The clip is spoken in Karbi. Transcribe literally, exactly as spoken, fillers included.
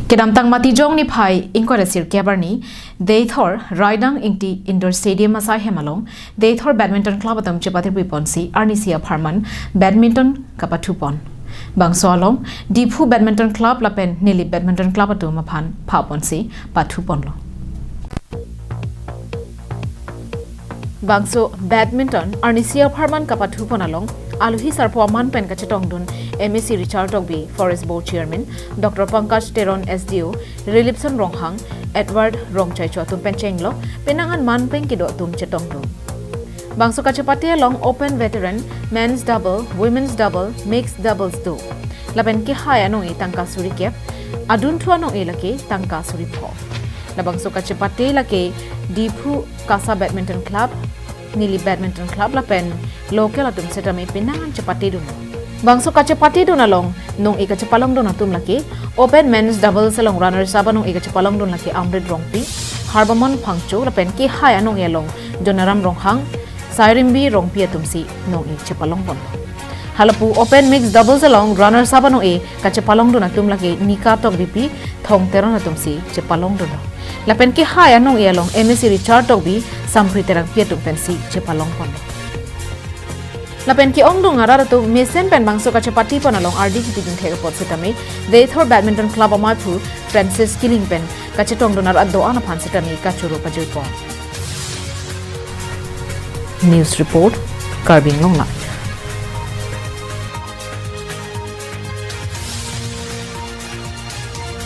Kedamtang Matijong niphai ingkoi ra sirkep arni, Deithor Raidang Ingti Indoor Stadium asai hem along, Deithor Badminton Club atum chepatiri ponsi arnisi apharman badminton kapathu pon. Bangso along, Diphu Badminton Club lapen Nilip Badminton Club atum aphan pha ponsi pathu ponlo. Bangso badminton arnisi apharman kapathu pon along, aluhi sarpo aman pen kachetongdun M A C Richard Tokbi, Forest Board Chairman, Doctor Pankaj Teron S D O, Rilipson Ronghang, Edward Rongchaicho atum pen chenglo, penang an man pen kedo atum chetongdun. Bangso kachepate along open veteran, men's double, women's double, mixed doubles do. Lapen kehai anong-e tangka suri kep, adunthu anong-e lake tangka suri pho. Labangso kachepate lake Diphu Kasa Badminton Club, Nilip Badminton Club lapen local atum setame penang an chepatedun. Bangso kachepatedun along nong-e kachepalongdun atum lake open men's doubles along runners up anong-e kachepalongdun lake Amrit Rongpi, Harbamon Phangcho lapen kehai anong-e along Jonaram Ronghang, Sairimbi Rongpi atumsi nong-e chepalong pon. Halapu open mixed doubles along runners up anong-e kachepalongdun atum lake Nika Tokbipi, Thong Teron atumsi chepalongdun. Lapen kehai anong-e along M A C Richard Tokbi, Sampri Terangpi atum pensi chepalong pon. Lapen ke-ongdung arat atum mesen pen bangso kachepate pon along ardi kiti dun thek apot setame, Deithor Badminton Club amathu Francis Killing pen kachetongdun arat do-an aphan setame kachoro pajoi pon. News report, Karbi Anglong Live.